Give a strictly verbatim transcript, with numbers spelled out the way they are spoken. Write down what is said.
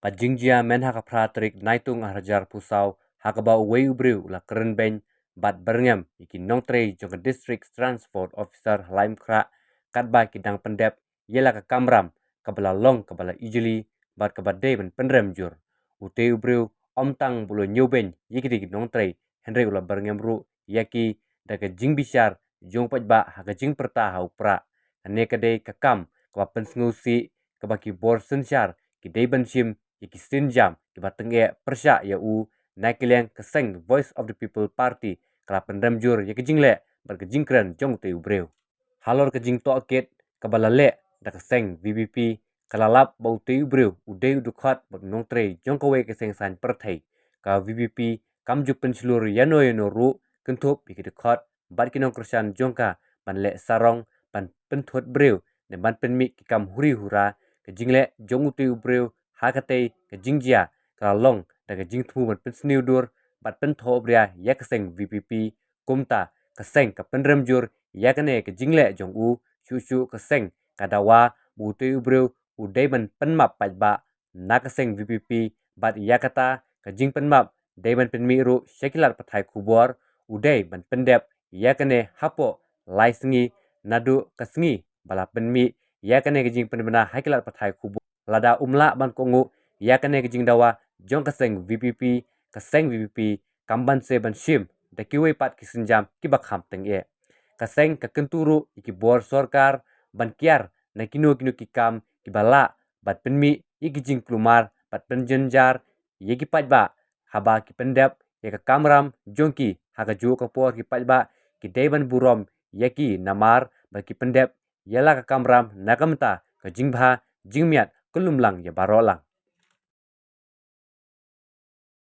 Ka jingjia mynha ka phra tarik Naitung arhajar phew saw, ha kaba uwei u briew u la kren beiñ bad byrngem ïa ki nongtrei jong ka District Transport Officer ha Laitumkhrah, katba ki dang pyndep ïa la ka kamram kaba la long kaba la ijli bad kaba dei ban pynrem jur. Utei u briew ym tang ba u la ñiew beiñ ïa kitei ki nongtrei, hynrei u la byrngem ruh ïa ki da ka jingbishar jong u paidbah ha ka jingpyrta ha u prah. Kane ka dei ka kam kaba pynsngewsih kaba ki bor synshar ki dei ban shim ïa ki sienjam kiba tyngeh pyrshah ïa u. Na ki liang ka seng Voice of the People Party ka la pynrem jur ïa ka jingleh bad ka jingkren jong utei u briew. Halor ka jingtohkit kaba la leh da ka seng VPP, ka la lap ba utei u briew u dei u dkhot bad u nongtrei jong kawei ka seng saiñ pyrthei. Ka VPP kam ju pynshlur ïano ïano ruh kynthup ïa ki dkhot bad ki nongkyrshan jong ka ban leh sarong, ban pynthut briew ne ban pynmih ki kam huri hura. Ka jingleh jong utei u briew ha katei ka jingjia ka la long da ka jingthmu ban pynsniew dur bad pynthohbria ïa ka seng VPP. Kumta ka seng ka pynrem jur ïa kane ka jingleh jong u. Shuh shuh ka seng ka dawa ba utei u briew u dei ban pynmap paidbah na ka seng VPP, bad ïa kata ka jingpynmap dei ban pynmih ruh sha ki lad pathai khubor. U dei ban pyndep ïa kane hapoh lai sngi naduh ka sngi ba la pynmih ïa kane ka jingpynbna ha ki lad pathai khubor. Lada um lah ban kohnguh ïa kane ka jingdawa jong ka seng VPP, ka seng VPP kam banse ban shim da kiwei pat ki sienjam kiba kham tyngeh. Ka seng ka kyntu ruh ïa ki bor sorkar ban kiar na kino kino ki kam kiba lah bad pynmih ïa ki jingkulmar bad pynjynjar ïa ki paidbah haba ki pyndep ïa ka kamram jong ki. Ha kajuh ka por ki paidbah ki dei ban burom ïa ki namar ba ki pyndep ïa la ka kamram na ka bynta ka jingbha jingmiat ka lumlang ïa baroh lang.